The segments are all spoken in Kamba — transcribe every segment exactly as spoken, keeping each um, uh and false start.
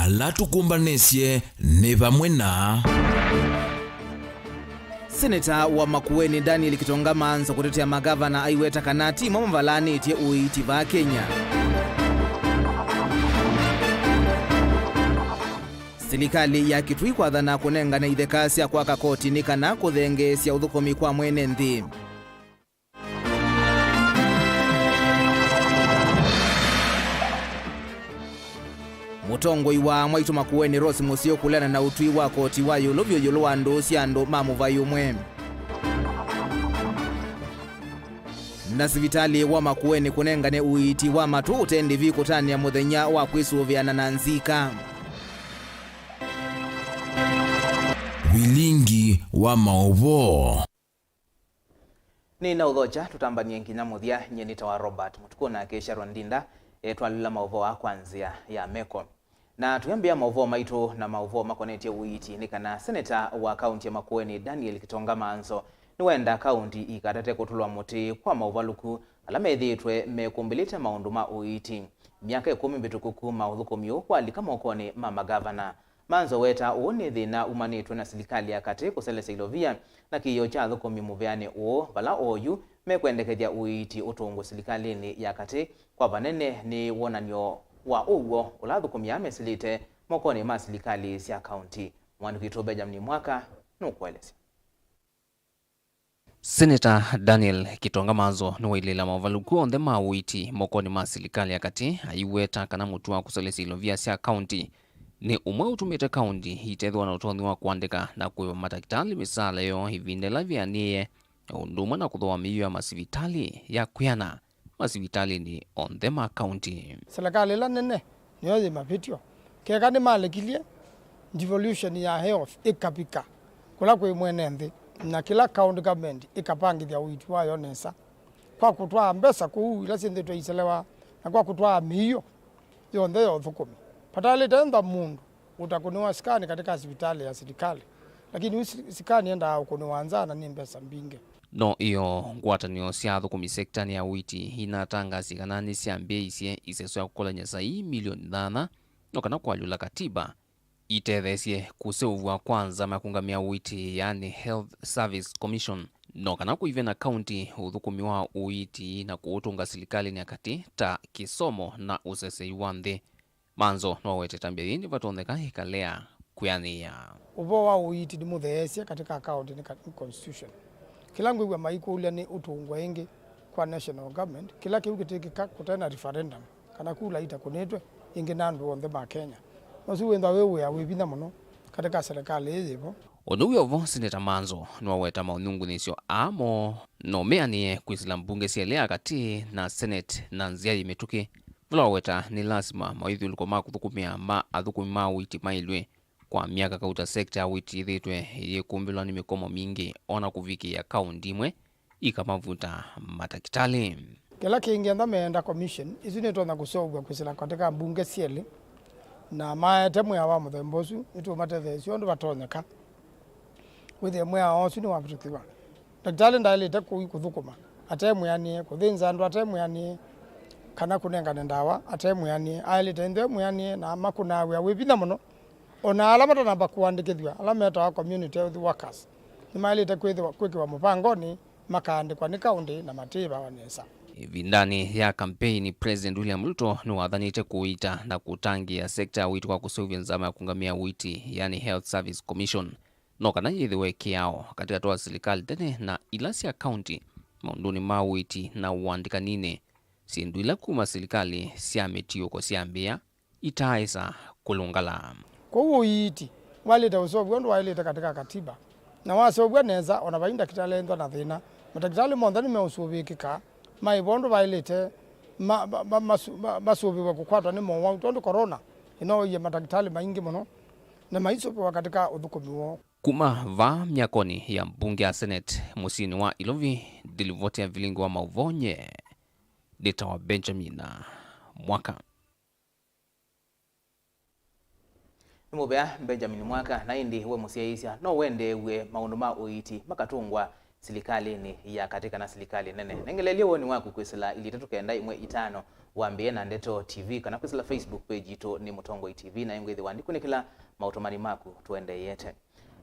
Ala tũkũmbanĩsye nĩ vamwe na. Seneta wa Makueni Daniel Kitonga Manzo kũtetea magavana aiweta kana ti mo mavalanĩtye ũiiti vaa Kenya. Silikalĩ ya Kitui kwathana kũnengane itheka sya kwaka koti nĩ kana kũthengeesya ũthũkũmi kwa mwene nthĩ. Mũtongoi wa Mwaitũ Makueni Rose Mũseo kũleana na ũtwi wa koti wa ĩũlũ vyũ ĩũlũ wa ndũũ sya andũ ma mũvai ũmwe. Na sivitalĩ wa Makueni kũnengane ũiiti wa matũ ũte ndĩvi kũtanĩa mũthenya wa kwĩsũvĩana na nzika. Vilingi wa maũvoo. Nĩnaũthokya tũtambanie nginya mũthya. Nyie nĩtawa Robert Mũtukũ, nake Sharon Ndinda etwalĩla maũvoo aa kwa nzĩa ya meko. Na twĩambĩa maũvoo maitũ na maũvoo makonetye ũiiti, nĩ kana seneta wa kaunti ya Makueni Daniel Kitonga Manzo nĩwenda kaunti ikatate kũtũlwa mũtĩ kwa maũvalũku ala methĩĩtwe mekũmbĩlĩte maũndũ ma ũiiti. Myaka ĩkũmi mĩvĩtũku kuma ũthũkũmi ũũ kwalika mokonĩ ma magavana. Manzo weta ũũ nĩ thĩna umanĩtwe na silikalĩ ya katĩ kũselesya ilovia na kĩĩo kya athũkũmi mũvĩanĩ ũũ, vala oyu mekwendekethya ũiiti ũtũngwe silikalĩnĩ ya katĩ kwa vanene nĩ wonany'o wa ũw'o ũla athũkũmi aa mesĩlĩte mokonĩ ma silikalĩ sya kaunti. Mũandĩki witũ Benjamin Mwaka nũkũelesya. Seneta Daniel Kitonga Manzo nĩwailĩĩla maũvalũku onthe ma ũiiti mokonĩ ma silikalĩ ya katĩ, aiweta kana mũtuo wa kũselesya ilovia sya kaunti nĩ ũmwe ũtumĩte kaunti itethĩwa na ũtonyi wa kũandĩka na kũĩva matakĩtalĩ mĩsaala yoo ĩvinda ĩla vĩanĩe, o ũndũ ũmwe na kũthooa mĩio ya masivitalĩ ya kwĩana masivitalĩnĩ onthe ma kaunti. Silikalĩ ĩla nene nĩyo yĩ mavĩtyo. Keka nĩmalekilye devolution ya health ĩkavika kũla kwĩ mwene nthĩ, na kĩla county government ĩkavangĩthya ũiiti wayo nesa kwa kũtwaa mbesa kũu ila syĩthĩtwe iselewa, na kwa kũtwaa mĩio yonthe ya ũthũkũmi. Vataĩlĩte ntha mũndũ ũtakũnĩwa sikani katika sivitalĩ ya silikalĩ, lakini yu si-, sikani yendaa ũkũnĩwa nza na nĩ mbesa mbingĩ. No ĩyo ngwatanĩo sya athũkũmi sektanĩ ya ũiiti inatangasie kana nĩsyambĩĩisye ĩseso ya kũkolany'a saii milioni thanthatũ, no kana kũalyũla katiba, itetheesye kũseũvw'a kwa nzama ya kũngamĩa ũiiti, yaani Health Service Commission, no kana kũivya na kaunti ũthũkũmi wa ũiiti na kũũtũnga silikalĩnĩ ya katĩ ta kĩsomo na ũsesei wa nthĩ. Manzo nĩwawetete ambĩa yĩĩ nĩvatonyeka ĩkalea kwĩanĩĩa. Ũvoo wa ũiiti nĩ mũtheesye katika kaunti nĩ ka-, nĩ constitution. Kĩla ngwĩw'a maikũlya nĩ ũtũngwa ĩngĩ kwa national government, kĩla kĩu kĩtĩkĩka kũte na referendum kana kula itakũnĩtwe ĩngĩ na andũ onthe ma Kenya. Nosu wĩthwa wĩ wĩa wĩ vinya mũno katika serikali ĩĩ yĩvo. Ũndũ wĩ o vo, Seneta Manzo nĩwaweta maũnyungunyĩsyo aa moo no meanĩe kwĩsĩla mbunge syelĩ ya katĩ na Senate na nzĩa yĩ mĩtũkĩ, vala waweta nĩ lasima mawĩthyũlũko ma kũthũkũmĩa ma athũkũmi ma ũiiti maĩlw'e kwa myaka kauta sekta ya ũiiti yĩthĩĩtwe ĩyĩkũmbĩlwa nĩ mĩkomo mingĩ, o na kũvikĩĩa kaunti imwe ikamavuta matakĩtalĩ. Kĩla kĩngĩ, enda meenda commission, isu nĩtonya kũseũvw'a kwĩsĩla katika mbunge syelĩ, na maete mwĩao wa mũthemba ũsu, nĩtũũmatetheesya ũndũ vatonyeka. Wĩthĩe mwĩao ũsu nĩwavĩtũkĩw'a. Ndakĩtalĩ ndaĩlĩte kũi kũthũkũma ate mwĩanĩe, kũthĩnza andũ ate mwĩanĩe, kana kũnengane ndawa ate mwĩanĩe. Aĩlĩte ĩndĩ e mwĩanĩe na makũnaa wĩa wĩ vinya mũno. O na ala matanamba kũandĩkĩthw'a, ala metawa community health workers, nĩmaĩlĩte kwĩthĩwa, kwĩkĩwa mũvangonĩ makaandĩkwa nĩ kaũntĩ na matĩĩvawa nesa. Ĩvindanĩ ya kampeini, President William Ruto nĩwathanĩte kũita na kũtangĩĩa sekta ya ũiiti kwa kũseũvya nzama ya kũngamĩa ũiiti, yani Health Service Commission, no kana yĩthĩwe kĩao katĩkatĩ wa silikalĩ nene na ila sya kaunti maũndũnĩ ma ũiiti na ũandĩkaninĩ, syĩndũ ila kuma silikalĩ sya mĩtiũko syambĩĩa itaaĩsa kũlũngala. Kwoou ũiiti waĩlĩte ũseũvw'a ũndũ waĩlĩte katika katiba, na waseũvw'a nesa, o na vai ndakĩtalĩ ethwa na thĩna, matakĩtalĩ monthe nĩmeũsũvĩĩkĩka maĩva ũndũ vaĩlĩte ma-, ma-, ma-, masu-, ma-, masũvĩwe kũkwatwa nĩ mowau, tondũ corona ĩnoeie matakĩtalĩ maingĩ mũno na maisũvĩwa katika ũthũkũmi woo. Kuma vaa myakonĩ ya mbunge ya Senate mũsyĩnĩ wa Ilovi, ndilivotea vilingi wa maũvoo nyie ndĩtawa Benjamin Mwaka. Nĩ mũvea Benjamin Mwaka, na ĩndĩ we mũsyaĩĩsya, no wendeew'e maũndũ ma ũiiti makatũngwa silikalĩnĩ ya katĩ kana silikalĩ nene? Nengeleelye woni waku kwĩsĩla ilĩ itatũ kenda ĩmwe itano Wambĩĩe na Ndeto T V kana kwĩsĩla Facebook page yitũ nĩ Mũtongoi T V, na ĩngwĩthĩwa ndikunĩkĩla maũtũmani maku tũendeeĩte.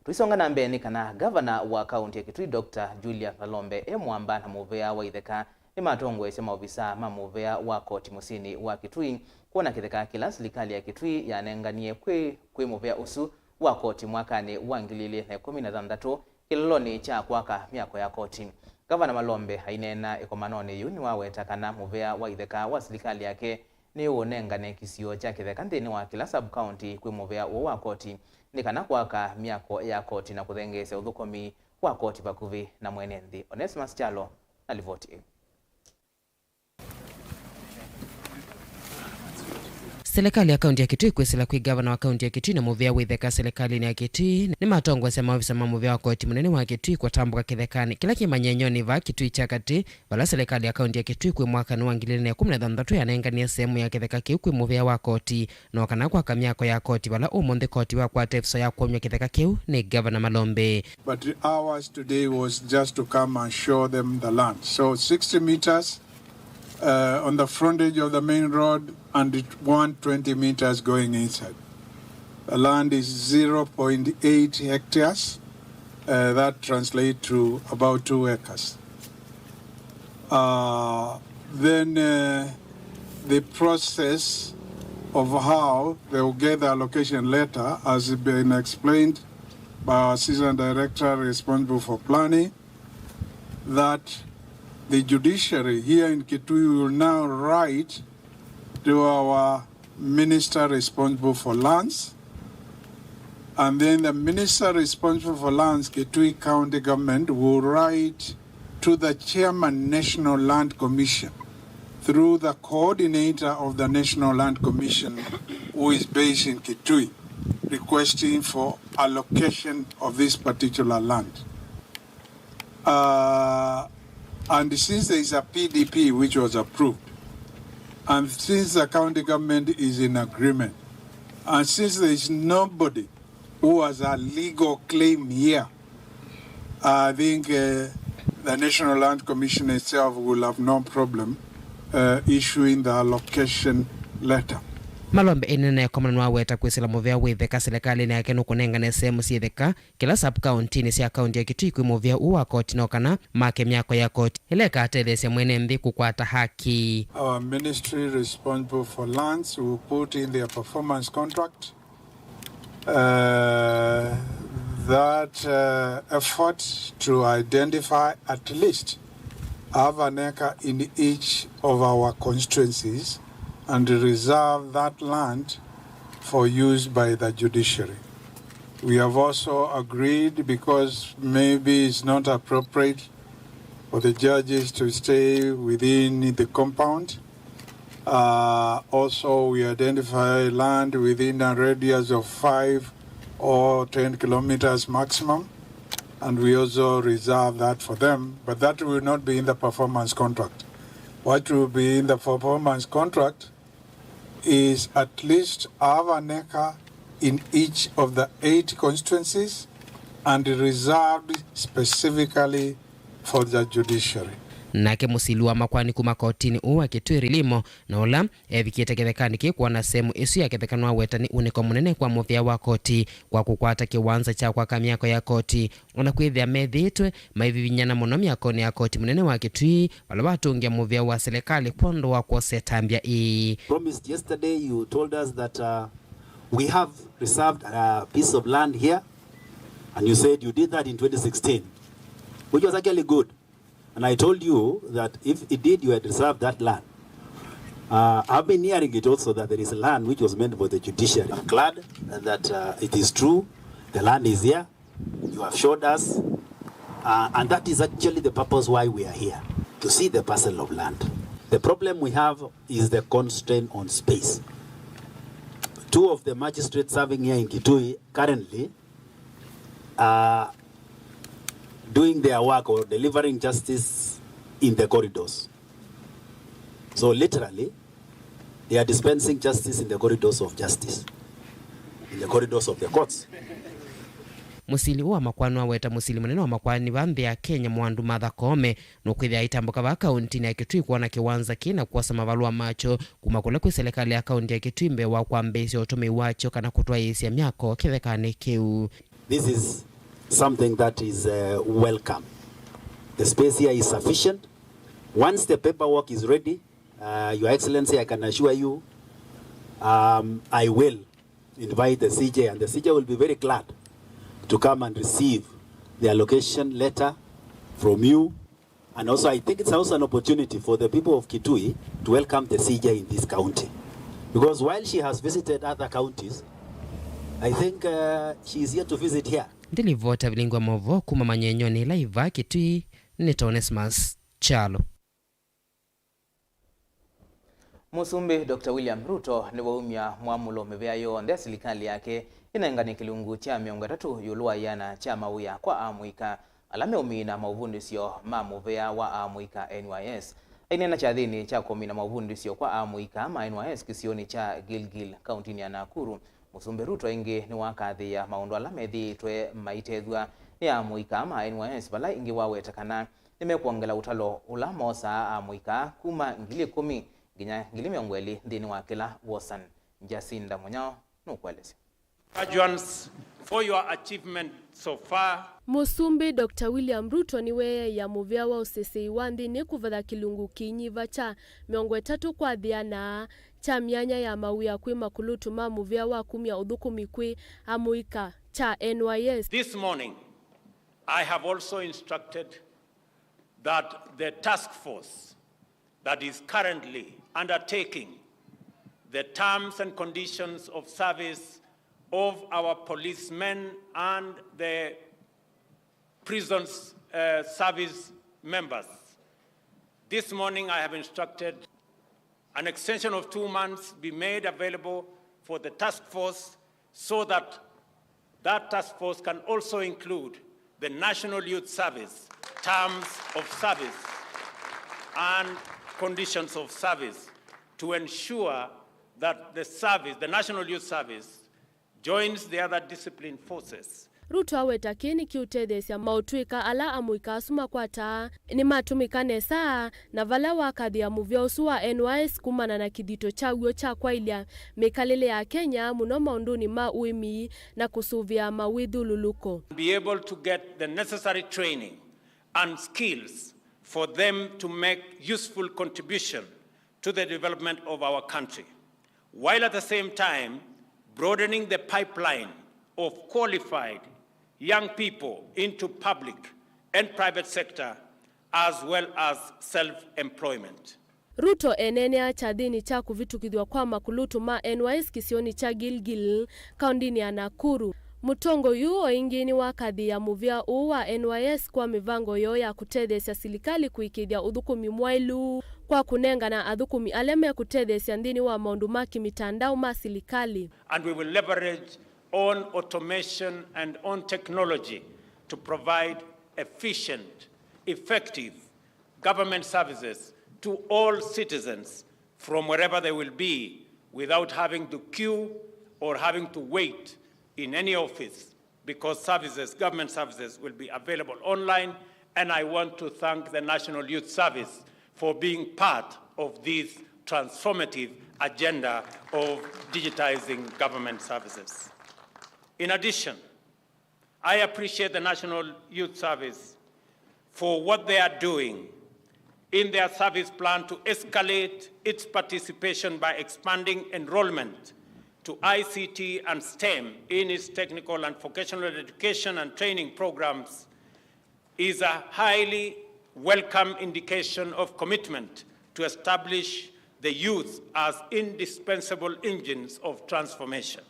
Tũisonga na mbee nĩ kana ngavana wa kaunti ya Kitui, Doctor Julius Malombe, e Mwamba na mũvĩa wa Itheka nĩmatongoesye maovisaa ma mũvĩa wa koti mũsyĩnĩ wa Kitui kwona kĩtheka kĩla silikalĩ ya Kitui yanenganie kwĩ, kwĩ mũvĩa ũsu wa koti mwakanĩ wa ngili ilĩ na ĩkũmi na thanthatũ kĩlolonĩ kya kwaka myako ya koti. Ngavana Malombe aineena ĩkomanonĩ yĩu nĩwaweta kana mũvĩa wa Itheka wa silikalĩ yake nĩũũnengane kĩsio kya kĩtheka nthĩnĩ wa kĩla sub-county kwĩ mũvĩa ũũ wa koti nĩ kana kwaka myako ya koti na kũthengeesya ũthũkũmi wa koti vakuvĩ na mwene nthĩ. Onesmus Kyalo na livoti ĩĩ. Silikalĩ ya kaunti ya Kitui kwĩsĩla kwĩ ngavana wa kaunti ya Kitui na mũvĩa wa Itheka silikalĩnĩ ya Kitui nĩmatongoesya maovisa ma mũvĩa wa koti mũnene wa Kitui kũtambũka kĩthekanĩ kĩla kĩ manyenyonĩ vaa Kitui kya katĩ, vala silikalĩ ya kaunti ya Kitui kwĩ mwakanĩ wa ngili ilĩ na ĩkũmi na thanthatũ yanenganie sehemu ya kĩtheka kĩu kwĩ mũvĩa wa koti, no kana kwaka myako ya koti, vala ũmũnthĩ koti wakwata ĩvuso ya kwonywa kĩtheka kĩu nĩ Ngavana Malombe. But ours today was just to come and show them the land. So sixty meters, uh, on the frontage of the main road and it one twenty meters going inside. The land is zero point eight hectares. Uh, that translates to about two acres. Uh, then, uh, the process of how they will get the allocation letter has been explained by our assistant director responsible for planning, that the judiciary here in Kitui will now write to our minister responsible for lands, and then the minister responsible for lands, Kitui County Government, will write to the chairman, National Land Commission, through the coordinator of the National Land Commission, who is based in Kitui, requesting for allocation of this particular land. Uh, and since there is a P D P which was approved, and since the county government is in agreement, and since there is nobody who has a legal claim here, I think, uh, the National Land Commission itself will have no problem, uh, issuing the allocation letter. Malombe ĩnene ĩkomano nĩwaweta kwĩsĩla mũvĩa wĩ ĩtheka silikalĩnĩ yake nũkũnengane sehemu syĩ ĩtheka kĩla sub-county-inĩ sya kaunti ya Kitui kwĩ mũvĩa ũũ wa koti no kana make myako ya koti ĩla ĩkatetheesya mwene nthĩ kũkwata haki. Our ministry responsible for lands will put in their performance contract, uh, that, uh, effort to identify at least half an acre in each of our constituencies and reserve that land for use by the judiciary. We have also agreed, because maybe it's not appropriate for the judges to stay within the compound, uh, also we identify land within a radius of five or ten kilometers maximum, and we also reserve that for them, but that will not be in the performance contract. What will be in the performance contract is at least half an acre in each of the eight constituencies and reserved specifically for the judiciary. Nake mũsili wa makoani kuma kotinĩ ũũ wa Kitui Limo, na ũla evikĩte kĩthekanĩ kĩĩ kwona sehemu ĩsu ya kĩtheka nĩwaweta nĩ unĩko mũnene kwa mũvĩa wa koti kwa kũkwata kĩwanza kya kwaka myako ya koti, o na kwĩthĩa methĩĩtwe maivivinyana mũno myakonĩ ya koti mũnene wa Kitui, vala vatũngĩa mũvĩa wa silikalĩ kwondũ wa kwosa ĩtambya ĩĩ. Promised yesterday, you told us that, uh, we have reserved a piece of land here, and you said you did that in twenty sixteen, which was actually good. And I told you that if indeed you had reserved that land, uh, I've been hearing it also that there is land which was meant for the judiciary. I'm glad that, uh, it is true, the land is here. You have showed us, uh, and that is actually the purpose why we are here, to see the parcel of land. The problem we have is the constraint on space. Two of the magistrates serving here in Kitui currently are doing their work or delivering justice in the corridors. So literally, they are dispensing justice in the corridors of justice, in the corridors of the courts. Mũsili ũũ wa makoa nĩwaweta mũsili mũnene wa makoani va nthĩ ya Kenya, Mwandu Martha Koome, nũkwĩthĩa aitambũka vaa kaũntinĩ ya Kitui kwona kĩwanza kĩĩ na kwosa mavalũa makyo kuma kũla kwĩ selekalĩ ya kaũnti ya Kitui mbee wa kwambĩĩsya ũtũmĩi wakyo kana kũtwaĩĩsya myako kĩthekanĩ kĩu. This is something that is, uh, welcome. The space here is sufficient. Once the paperwork is ready, uh, Your Excellency, I can assure you, um, I will invite the C J, and the C J will be very glad to come and receive the allocation letter from you. And also, I think it's also an opportunity for the people of Kitui to welcome the C J in this county. Because while she has visited other counties, I think, uh, she is yet to visit here. Ndilivota vilingwa movo kuma manyenyoni ila iva Kitui nĩ Onesmus Kyalo. Mũsumbĩ Doctor William Ruto nĩwaumya mwamũlo mĩvĩa yonthe ya silikalĩ yake ĩnengane kĩlungu kya mĩongo ĩtatũ ĩũlũ wa ĩana kya mawĩa kwa amũika ala meũmina maũvundĩsyo ma mũvĩa wa amũika N Y S. Aineena kyathĩnĩ kya kũmina maũvundĩsyo kwa amũika ma N Y S kĩsionĩ kya Gilgil, kaũntinĩ ya Nakuru, Mũsumbĩ Ruto ĩngĩ nĩwakathĩĩa maũndũ ala methĩĩtwe maitethw'a nĩ amũika ma N Y S, vala ĩngĩ waweta kana nĩmekwongela ũtalo ũla mosaa amũika kuma ngili ĩkũmi nginya ngili mĩongo ĩlĩ nthĩnĩ wa kĩla wosan. Jacinda Mũnyao nũkũelesya. Graduates, for your achievement so far. Mũsumbĩ Doctor William Ruto nĩweeĩa mũvĩa wa ũseseĩ wa nthĩnĩ kũvatha kĩlungu kĩinyiva kya mĩongo ĩtatũ kwa ĩana kya myanya ya mawĩa kwĩ makulutũ ma mũvĩa wa kumya ũthũkũmi kwĩ amũika kya N Y S. This morning, I have also instructed that the task force that is currently undertaking the terms and conditions of service of our policemen and the prisons, uh, service members. This morning I have instructed an extension of two months be made available for the task force so that that task force can also include the National Youth Service terms of service and conditions of service to ensure that the service, the National Youth Service, joins the other discipline forces. Ruto aweta kĩĩ nĩkĩũtetheesya maũtw'ĩka ala amũika asu makwataa nĩmatũmĩka nesa, na vala wakathĩa mũvĩa ũsu wa N Y S kumana na kĩthito kyaw'o kya kwaĩlya mĩkalĩle ya Kenya, mũno maũndũnĩ ma ũĩmi na kũsũvĩa mawĩthyũlũlũko. Be able to get the necessary training and skills for them to make useful contribution to the development of our country, while at the same time broadening the pipeline of qualified young people into public and private sector, as well as self-employment. Ruto eneenea kyathĩnĩ kya kũvĩtũkĩthw'a kwa makulutũ ma N Y S kĩsionĩ kya Gilgil, kaũntinĩ ya Nakuru. Mũtongoi ũũ o ĩngĩ nĩwakathĩĩa mũvĩa ũũ wa N Y S kwa mĩvango yoo ya kũtetheesya silikalĩ kũĩkĩĩthya ũthũkũmi mwaĩlu kwa kũnengana athũkũmi ala mekũtetheesya nthĩnĩ wa maũndũ ma kĩmĩtandao ma silikalĩ. And we will leverage on automation and on technology to provide efficient, effective government services to all citizens from wherever they will be, without having to queue or having to wait in any office, because services, government services, will be available online. And I want to thank the National Youth Service for being part of this transformative agenda of digitizing government services. In addition, I appreciate the National Youth Service for what they are doing in their service plan to escalate its participation by expanding enrollment to I C T and STEM in its technical and vocational education and training programs is a highly welcome indication of commitment to establish the youth as indispensable engines of transformation.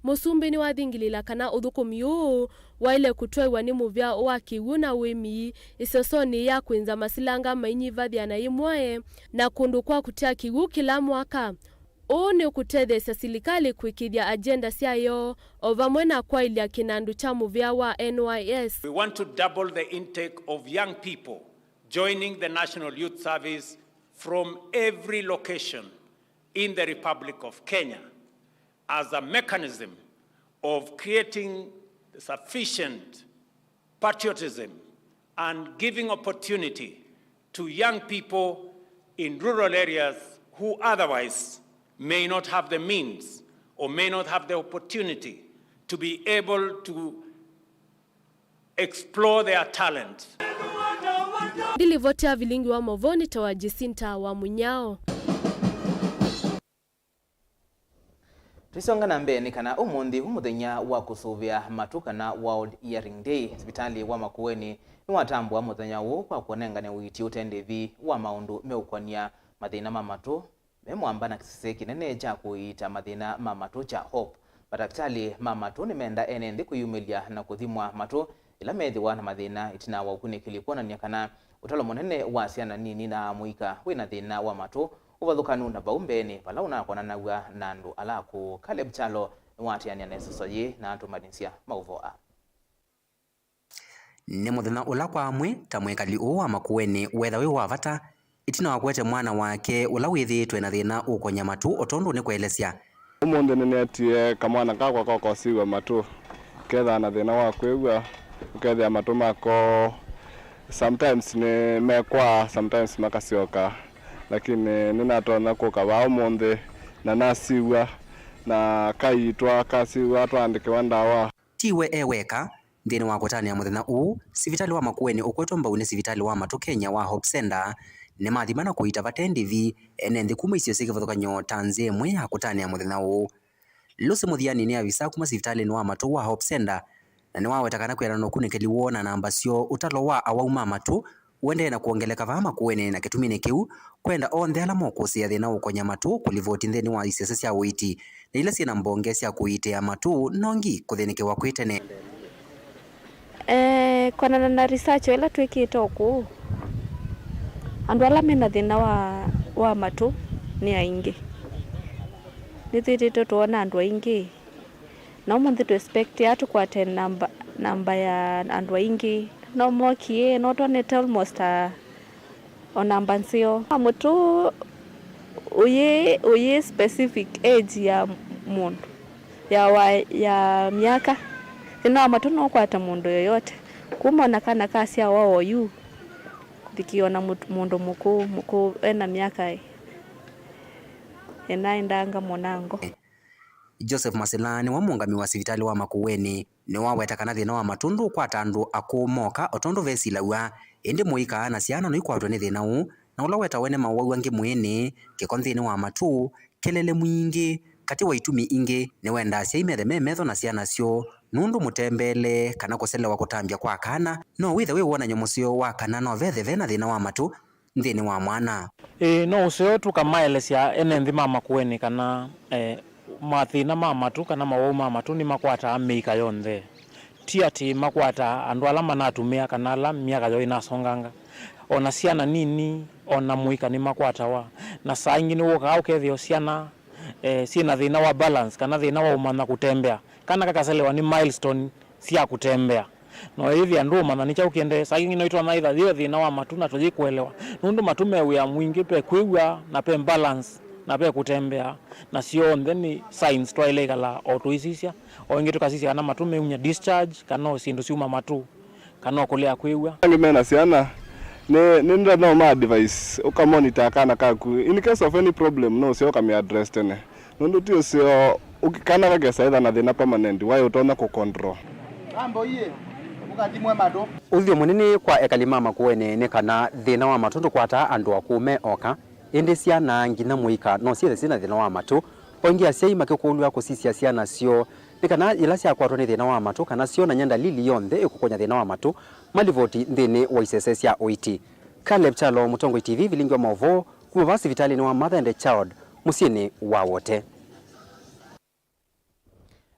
Mũsumbĩ nĩwathingilĩla kana ũthũkũmi ũũ waĩle kũtwaĩwa nĩ mũvĩa wa kĩw'ũ na ũĩmi ĩsosonĩ ya kwĩnza masilanga mainyivathya na yĩmwe na kũndũ kwa kũtea kĩw'ũ kĩla mwaka. Ũũ nĩũkũtetheesya silikalĩ kũĩkĩĩthya agenda syayo o vamwe na kwaĩlya kĩnandũ kya mũvĩa wa N Y S. We want to double the intake of young people joining the National Youth Service from every location in the Republic of Kenya as a mechanism of creating sufficient patriotism and giving opportunity to young people in rural areas who otherwise may not have the means or may not have the opportunity to be able to explore their talent. Ndilivoti ya vilingi wa movoni ta wa Jacinta wa Munyao. Tũisonga na mbee nĩ kana ũmũnthĩ wĩ mũthenya wa kũsũvĩa matũ kana World Hearing Day. Sivitalĩ wa Makueni nĩwatambũa mũthenya ũũ kwa kũnengane ũiiti ũte ndĩvi wa maũndũ meũkwany'a mathĩna ma matũ me mwamba na kĩsese kĩnene kya kũiita mathĩna ma matũ kya Hope. Matakĩtalĩ ma matũ nĩmenda ene nthĩ kwĩyumĩlya na kũthimwa matũ ĩla methĩwa na mathĩna ĩtina wa ũkunĩkĩli kwonany'a kana ũtalo mũnene wa syana nini na amũika wĩ na thĩna wa matũ ũvathũkanu na vau mbeenĩ vala ũnakonanaw'a na andũ ala akũũ. Caleb Kyalo nĩwaatĩanĩa na ĩsoso yĩĩ na atũmanyĩsya maũvoo aa. Nĩ mũthenya ũla kwa amwe ta mwĩkali ũũ wa Makueni wetha wĩ wa vata, ĩtina wa kũete mwana wake ũla wĩthĩĩtwe na thĩna ũkony'a matũ o tondũ nĩkũelesya. Ũmũnthĩ nĩneetie kamwana kakwa kokosiw'a matũ, kethaa na thĩna wa kwĩw'a, ũkethĩa matũ mako sometimes nĩ mekwaa, sometimes makasyoka, lakini nĩnatonya kũka vaa ũmũnthĩ na nasiw'a na kaiitwa, kasiw'a twaandĩkĩwa ndawa. Ti we e weka. Nthĩnĩ wa kũtanĩa mũthenya ũũ, sivitalĩ wa Makueni ũkwetwe mbau nĩ sivitalĩ wa matũ Kenya wa Hope Center nĩmathima na kũiita vate ndĩvi ene nthĩ kuma isio syĩ kĩvathũkany'o ta nzĩa ĩmwe ya kũtanĩa mũthenya ũũ. Lucy Mũthiani nĩ avisa kuma sivitalĩnĩ wa matũ wa Hope Center, na nĩwaweta kana kwĩanana na ũkunĩkĩli woo na namba syoo, ũtalo wa awau ma matũ ũendee na kwongeleka vaa Makueni, na kĩtuminĩ kĩu, kwenda onthe ala mokũsĩĩa thĩna ũkony'a matũ kũlivoti nthĩnĩ wa isese sya ũiiti na ila syĩ na mbonge sya kũiitĩa matũ nongi kũthĩnĩkĩwa kwĩ tene. Eh, kwanana na research ĩla twĩkĩte o kũu, andũ ala mena thĩna wa, wa matũ nĩ aingĩ. Nĩtwĩtĩtwe twoona andũ aingĩ. Na ũmũnthĩ tũ expect aa tũkwate namba, namba ya andũ aingĩ. No mokie, no twonete almost a, o namba nzeo. Matũ ũyĩ, ũyĩ specific age ya mũndũ, ya wa, ya myaka. Thĩna wa matũ no ũkwate mũndũ yoyote. Kuma ona kana kasyawa oyu, kũthikĩa ona mũndũ mũkũũ, mũkũũ ena myaka ĩna endanga mũnango. Joseph Masila nĩwe mũũngami wa sivitalĩ wa Makueni. Nĩwaweta kana thĩna wa matũ ndũkwata andũ akũũ moka o tondũ vesilaw'a, ĩndĩ mũika na syana noikwatwe nĩ thĩna ũũ, na ũla wetawe nĩ mawau angĩ mwĩĩnĩ, kĩko nthĩnĩ wa matũ, kelele mwingĩ, katĩ wa itumi ingĩ, nĩwendaa asyai methe me metho na syana syoo, nũndũ mũtembeele kana kũselewa kũtambya kwa kana no wĩthe wĩ wonany'o mũseo wa kana no vethe ve na thĩna wa matũ nthĩnĩ wa mwana. Ĩĩ, no ũseo tũkamaelesya ene nthĩ ma Makueni kana, eh, mathĩna ma matũ kana mawau ma matũ nĩmakwataa mĩika yonthe. Ti atĩ makwataa andũ ala manatumĩa kana ala myaka yoo ĩnasonganga. O na syana nini, o na mũika nĩmakwatawa. Na saa ingĩ nĩwũkaa ũkethĩa syana, eh, syĩ na thĩna wa balance kana thĩna wa ũmanya kũtembea. Kana kakaselewa nĩ milestone sya kũtembea. No ĩthĩa ndũũmanya nĩ kyaũ kĩendee. Saa ingĩ no ĩtonya ĩtha yĩ thĩna wa matũ na tũyĩkũelewa. Nũndũ matũ me wĩa mwingĩ, ve kwĩw'a, na ve balance, na ve kũtembea. Na syonthe nĩ signs twaĩle ĩkala o tũisisya. O ĩngĩ tũkasisya kana matũ meumya discharge, kana o syĩndũ syuma matũ, kana o kũlea kwĩw'a. Angĩ mena syana, nĩ, nĩ ndĩrenda no ma advice, ũkamonita kana kaku. In case of any problem, no ũseo ũkamĩ address tene. Nũndũ ti ũseo, ũki-, kana kakesa ĩtha na thĩna permanent, waĩ ũtonya kũ control. Wambe ũiĩ, ũkathimwe matũ. Ũthyũ mũnene kwa ekali ma Makueni nĩ kana thĩna wa matũ ndũkwataa andũ akũũ me oka, ĩndĩ syana nginya mũika no syĩthe syĩ na thĩna wa matũ. O ĩngĩ asyai makĩkũlw'a kũsisya syana syoo nĩ kana yĩla syakwatwa nĩ thĩna wa matũ kana syonany'a ndalili yonthe ĩkũkũnya thĩna wa matũ, malivoti nthĩnĩ wa isese sya ũiiti. Caleb Kyalo, Mũtongoi T V, vilingi wa maũvoo, kuma vaa sivitalĩnĩ wa Mother and Child, mũsyĩnĩ wa Wote.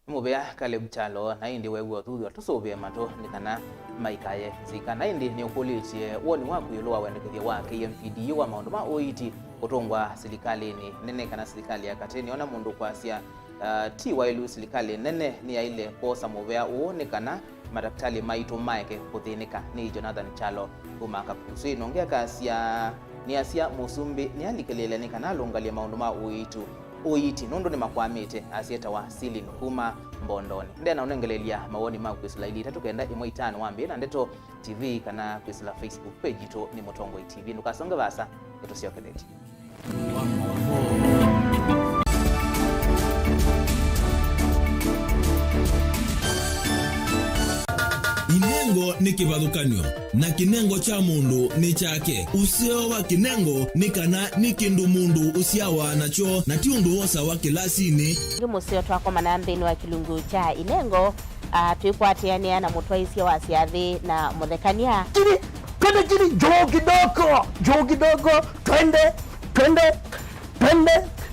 Nĩ mũvea Caleb Kyalo, na ĩndĩ weew'a ũthuthw'a tũsũvĩe matũ nĩ kana maikaye nzika. Na ĩndĩ nĩũkũlĩtye woni waku ĩũlũ wa wendekethyo wa K M P D U wa maũndũ ma ũiiti kũtũngwa silikalĩnĩ nene kana silikalĩ ya katĩ. Nĩona mũndũ kwasya, ah, ti waĩlu silikalĩ nene nĩyaĩle kwosa mũvea ũũ nĩ kana matakĩtalĩ maitũ maeke kũthĩnĩka. Nĩ Jonathan Kyalo kuma Kakuswini. Ũngĩ akasya, nĩasya mũsumbĩ nĩalikĩlĩĩle nĩ kana alũngalye maũndũ ma ũiitu ũiiti nũndũ nĩmakwamĩte, asyetawa Silin kuma Mbondoni. Ndena ũnengelelya mawoni maku kwĩsĩla ili itatũ kenda ĩmwe itano wambĩĩe na Ndeto T V kana kwĩsĩla Facebook page yitũ nĩ Mũtongoi T V. Ndũkasonge vaasa, nĩtũsyokeletye. Inengo nĩ kĩvathũkany'o, na kĩnengo kya mũndũ nĩ kyake. Ũseo wa kĩnengo nĩ kana nĩ kĩndũ mũndũ ũsyawa nakyo, na ti ũndũ wosawa kĩlasinĩ. Nĩ mũseo twakomana nthĩnĩ wa kĩlungu kya inengo, ah, twĩkwatĩanĩa na mũtwaĩsya wa syathĩ na mũthekany'a. Chini, twende chini, juu kidogo, juu kidogo, twende, twende, twende,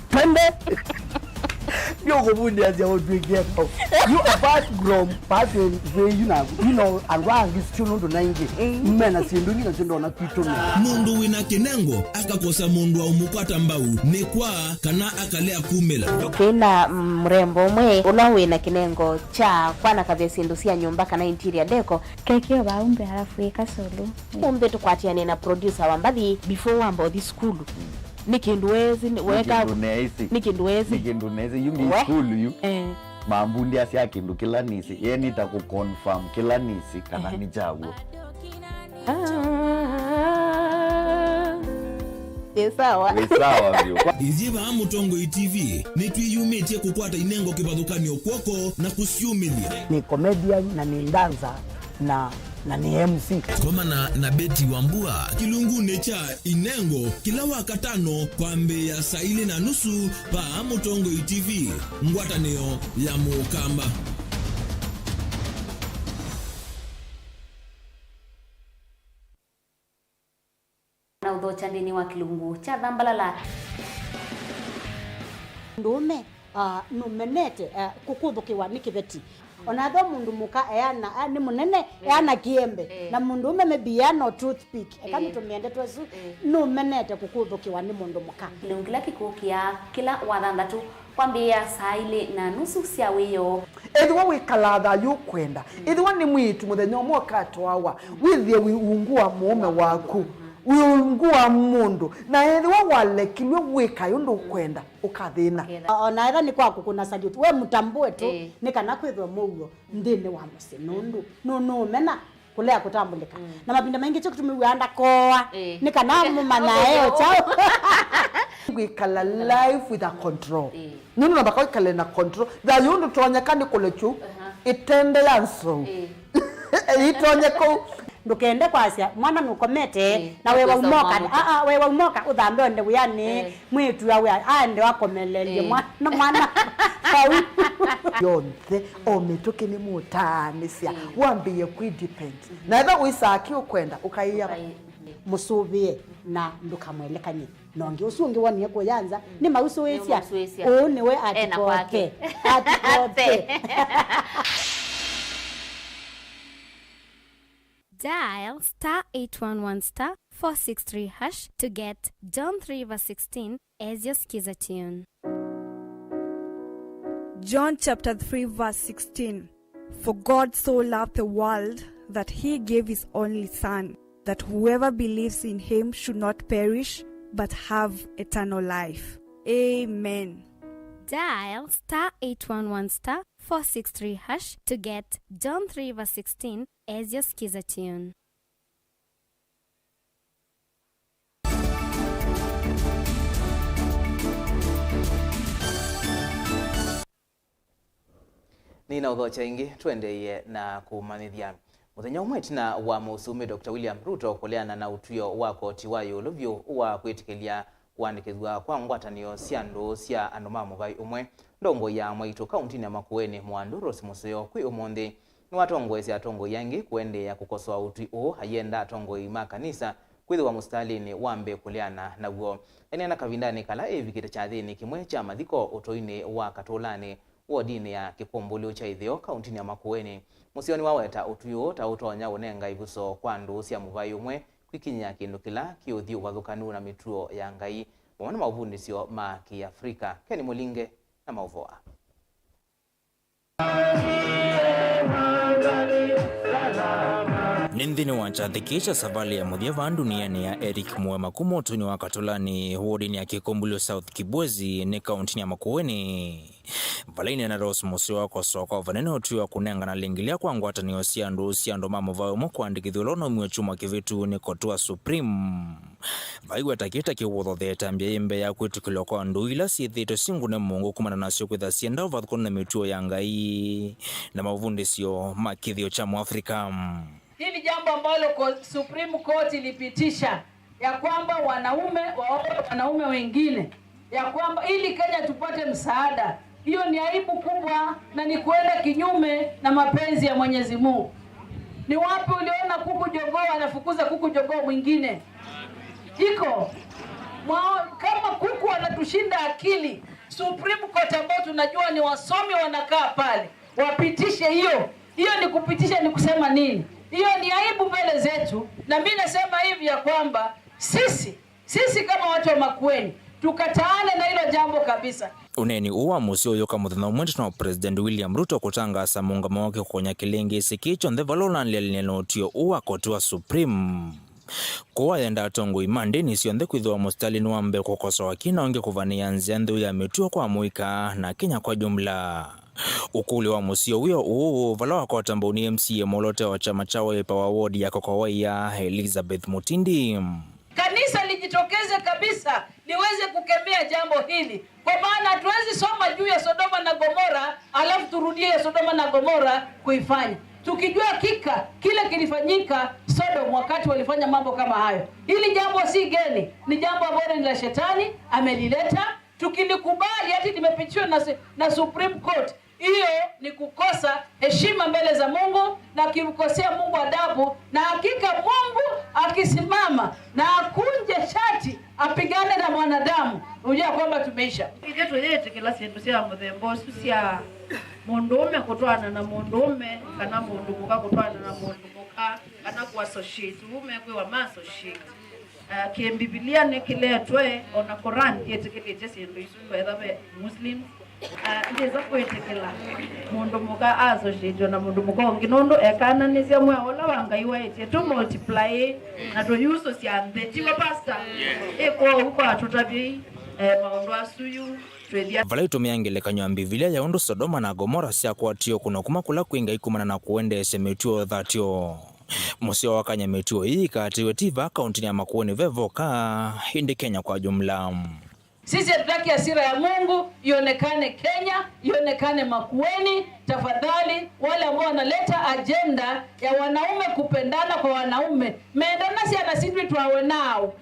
twende. Ndio kuvundia sia utwekea kau. You apart from pathway, you know, you know, andũ angĩ sio nũndũ na ingĩ. Mm. Mena sindu ingĩ na sindu ona kwitũ. Mũndũ wĩna kĩnengo akakosa mũndũ wa ũmũkwata mbau nĩ kwa kana akalea kumĩla. Twĩna, mm, mrembo ũmwe ũla wĩna kĩnengo kya kwanakavya syĩndũ sya nyũmba kana interior deco. Kekeo vaumbe alafu ĩka solo. Umbe tũkwatĩane na producer wa mbathi before wamba ũthi sukulu. Nĩ kĩndũ wezi, nĩ weka, kĩndũ neĩsĩ. Nĩ kĩndũ wezi. Nĩ kĩndũ neĩsĩ, yu ngi we sukulu yu. Eh. Mambundĩasya kĩndũ kĩla nĩsĩ. Ye nĩta kũ confirm kĩla nĩsĩ kana nĩ kyaw'o. Ah. Ĩ sawa. Wĩ sawa vyũ. Ithyĩ vaa Mũtongoi T V nĩtwĩyumĩtye kũkwata inengo kĩvathũkany'o kw'oko na kũsyumĩthya. Nĩ comedian na nĩ dancer na, na nĩ M C. Komana na Betty Wambua kĩlungunĩ kya Inengo kĩla Wakatano kwambĩĩa saa ilĩ na nusu vaa Mũtongoi T V, ngwatanĩo ya Mũkamba. Na ũthokya nthĩnĩ wa kĩlungu kya Thambalala. Mũndũũme, ah, nũmenete, ah, kũkũthũkĩwa nĩ kĩveti. Ona ethĩwa mũndũ mũka eana, ah, nĩ mũnene, eh, eana kĩembe. Eh. Na mũndũũme maybe eana o toothpick. Eka, eh, nĩtũmĩende twesu, eh, nũmenete kũkũthũkĩwa nĩ mũndũ mũka. Kĩlungu kĩla kĩkũkĩa kĩla Wathanthatũ kwambĩĩa saa ilĩ na nusu sya wĩoo. Ethĩwa wĩkalaa thayũ ũkwenda, ethĩwa nĩ mwĩĩtu mũthenya ũmwe ũkatwawa, wĩthĩe wĩ ungu wa mũũme waku, wĩ ungu wa mũndũ, na ethĩwa walekilw'e wĩkae ũndũ ũkwenda, ũkathĩna. Ũkathĩna. O na ethĩwa nĩ kwa kũkũna salute, we mũtambũe tu, ĩĩ, nĩ kana kwĩthwe mũuo nthĩnĩ wa mũsyĩ, nũndũ nũ-, nũũmena kũlea kũtambũlĩka. Mm. Na mavinda maingĩ kyo kĩtumi wĩaa ndakoa, ĩĩ, nĩ kana mũmanyae o kyaũ. Wĩkala life with a control. Ĩĩ. Nũndũ namba kwĩkale na control. Thayũ ndũtonyeka nĩ kũlekyu, aha, ĩtende ya nzou. Ĩĩ. Ĩtonye kũu. Ndũkende kwasya mwana nũkomete, ĩĩ, na wewa ũmũsoma ũmoka. Aa, wewa ũmoka ũthambe onde wĩanĩ. Ĩĩ. Mwĩĩtu awe aende akomeleelye, ĩĩ, mwana, mwana vau. Yonthe, o mĩtũkĩ nĩmũtaanĩsya, ĩĩ, wambĩĩe kwĩ depend. Mhm. Na ethĩwa ũisaa kĩ ũkwenda, ũkaĩa. Ũkaĩ-, mũsũvĩe na ndũkamwelekany'e na ũngĩ. Ũsu ũngĩ wonie kũya nza, mm, nĩmausũĩsya. Nĩmausũĩsya. Ũũ nĩwe ena kwake. Atikote. Atikote. Dial star eight one one star four six three hash to get John three verse sixteen as your skiza tune. John chapter three verse sixteen. For God so loved the world that he gave his only Son, that whoever believes in him should not perish, but have eternal life. Amen. Dial star eight one one star four six three hash to get John three verse sixteen as your skiza tune. Nĩnaũthokya ĩngĩ, tũendeeie na kũmanyĩthya. Mũthenya ũmwe ĩtina wa Mũsũmbĩ Doctor William Ruto kũleana na ũtw'ĩo wa koti wa ĩũlũ vyũ wa kwĩtĩkĩlya kũandĩkĩthw'a kwa ngwatanĩo sya ndũũ sya andũ ma mũvaĩ ũmwe, ndongoi ya mwaitũ kaũntinĩ ya Makueni, Mwandũ Rose Mũseo, kwĩ ũmũnthĩ nĩwatongoesye atongoi angĩ kũendeea kũkosoa ũtwi ũũ, ayenda atongoi ma kanisa kwĩthĩwa mũsitalĩnĩ wa mbee kũleana naw'o. Eneena kavindanĩ kala ĩvikĩte kyathĩnĩ kĩmwe kya mathiko ũtũinĩ wa Katũlanĩ, wodinĩ ya Kĩkũmbũlyo kya Ĩtheo, kaũntinĩ ya Makueni, Mũseo nĩwaweta ũtwi ũũ ta ũtonya ũnenga ĩvuso kwa ndũũ sya mũvaĩ ũmwe kwĩkinyĩa kĩndũ kĩla kĩũthi ũvathũkanu na mĩtuo ya Ngai, vamwe na maũvundĩsyo ma Kĩafrika. Ken Mũlinge na maũvoo aa. Nĩ Nthĩnĩ wa kyathĩ kĩĩ kya savalĩ ya mũthya vaa ndunianĩ ya Eric Muema kuma ũtũinĩ wa Katũlanĩ, wodinĩ ya Kĩkombulyo South Kibwezi, nĩ kaũntĩnĩ ya Makueni, vala ineena Rose Mũseo wakosoa kwa vanene ũtwi wa kũnengana lĩngĩlya kwa ngwatanĩo sya andũ sya andũ ma mũvaĩ ũmwe kwandĩkĩthw'a ũla ũnaumiwe kyumwa kĩvĩtu nĩ koti wa Supreme. Vaiweta kĩta kĩwothothea ĩtambya yĩ mbee ya kwĩtĩkĩlwa kwa ndũũ ila syĩthĩĩtwe syĩ ngune mũongo kumana nasyo kwĩtha syenda ũvathũkanu na mĩtuo ya Ngai na mavundĩsyo ma kĩthĩo kya Mũafrika. Hili jambo ambalo ko-, Supreme Court ilipitisha ya kwamba wanaume waoe wanaume wengine, ya kwamba ili Kenya tupate msaada, hiyo ni aibu kubwa na ni kuenda kinyume na mapenzi ya Mwenyezi Mungu. Ni wapi uliona kuku jogoo anafukuza kuku jogoo mwingine? Iko mwao, kama kuku anatushinda akili, Supreme Court ambao tunajua ni wasomi wanakaa pale, wapitishe hiyo. Hiyo ni kupitisha, ni kusema nini? Hiyo ni aibu mbele zetu, na mi nasema hivi ya kwamba sisi, sisi kama watu wa Makueni, tukataane na hilo jambo kabisa. Ũneeni ũũ wa mũsyĩ ũyũka mũthenya ũmwe ĩtina wa President William Ruto kũtangaasa mũũngamo wake kũkonya kĩlĩngĩĩsĩ kĩĩ kyonthe vala ũlanĩlany'a na ũtw'ĩo ũũ wa koti wa Supreme. Kũu ayenda atongoi ma ndĩni syonthe kwĩthĩwa mũsitalĩnĩ wa mbee kũkosoa kĩ na ũngĩ kũvanĩĩa nzĩa ntheu ya mĩtuo kwa mũika na Kenya kwa jumla. Ũkũlyo wa mũsyĩ wĩo ũũ, vala wakwata mbau nĩ M C A mwoloote wa kyama kya Wiper wa wodi ya Kokowaia, Elizabeth Mutindi. Kanisa lijitokeze kabisa liweze kukemea jambo hili, kwa maana hatuwezi soma juu ya Sodoma na Gomora alafu turudie ya Sodoma na Gomora kuifanya, tukijua hakika kile kilifanyika Sodom wakati walifanya mambo kama hayo. Hili jambo si geni, ni jambo ambalo ni la shetani amelileta. Tukilikubali hati limepitishwa na, su- na Supreme Court, hiyo ni kukosa heshima mbele za Mungu na kimkosea Mungu adabu, na hakika Mungu akisimama na akunje shati apigane na mwanadamu, ujua kwamba tumeisha. Ithyĩ tũyĩtĩkĩla syĩndũ sya mũthemba ũsu sya mũndũũme kũtwaana na mũndũũme, kana mũndũ mũka kũtwaana na mũndũ mũka, kana kũ associate, ũu mekwĩwa ma associate. Uh, kĩmbivilia nĩkĩletwe, ona Quran yĩtĩkĩlĩtye syĩndũ isu, kwetha ve Muslim. Uh, ndĩsa kwĩtĩkĩla mũndũ mũka associate na mũndũ mũka ũngĩ, nũndũ ekananĩsya mwĩao ũla wa Ngai waĩtye tũ multiply na tũyusũsya nthĩ, tiw'o, Pastor? Ĩ kwoou kwa tũtavye, eh, maũndũ asu yu twĩthya. Vala itũmĩa ngelekany'o ya Mbivilia ya ũndũ Sodoma na Gomora syakwatie ũkũno kuma kũla kwĩ Ngai kumana na kũendeesya mĩtuo thatyo. Mũseo wa kanya mĩtuo ĩĩ ĩkaatĩwe ti vaa kaũntĩnĩ ya Makueni ve voka, ĩndĩ Kenya kwa jumla. Sisi hatutaki hasira ya Mungu ionekane Kenya, ionekane Makueni. Tafadhali, wale ambao wanaleta ajenda ya wanaume kupendana kwa wanaume, mendana syana sitwĩ twawe nao.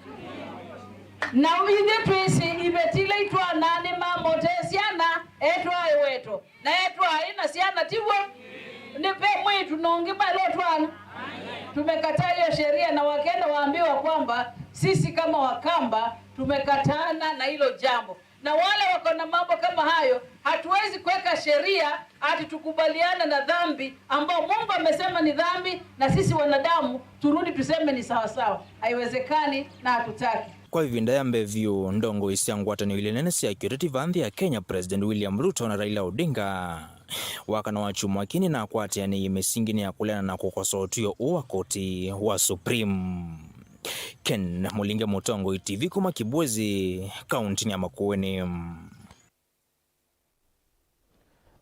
Na ithyĩ twĩsĩ iveti ila itwanaa nĩmamotee syana etwae weto. Na etwae na syana, tiw'o? Nĩ ve mwĩĩtu na ũngĩ maĩlotwana. Tumekataa hiyo sheria, na wakaenda waambiwa kwamba sisi kama Wakamba tumekatana na hilo jambo. Na wale wako na mambo kama hayo, hatuwezi kuweka sheria ati tukubaliana na dhambi ambao Mungu amesema ni dhambi, na sisi wanadamu turudi tuseme ni sawasawa. Haiwezekani na hatutaki. Kwa ĩvinda ya mbee vyũ, ndongoi sya ngwatanĩo ilĩ nene sya kĩũteti vaa nthĩ ya Kenya, President William Ruto na Raila Odinga, wakana wa kyumwa kĩĩ nĩnakwatĩanĩie mĩsinginĩ ya kũleana na kũkosoa ũtw'ĩo ũũ wa koti wa Supreme. Ken Mũlinge, Mũtongoi T V, kuma Kibwezi, kaũntĩnĩ ya Makueni.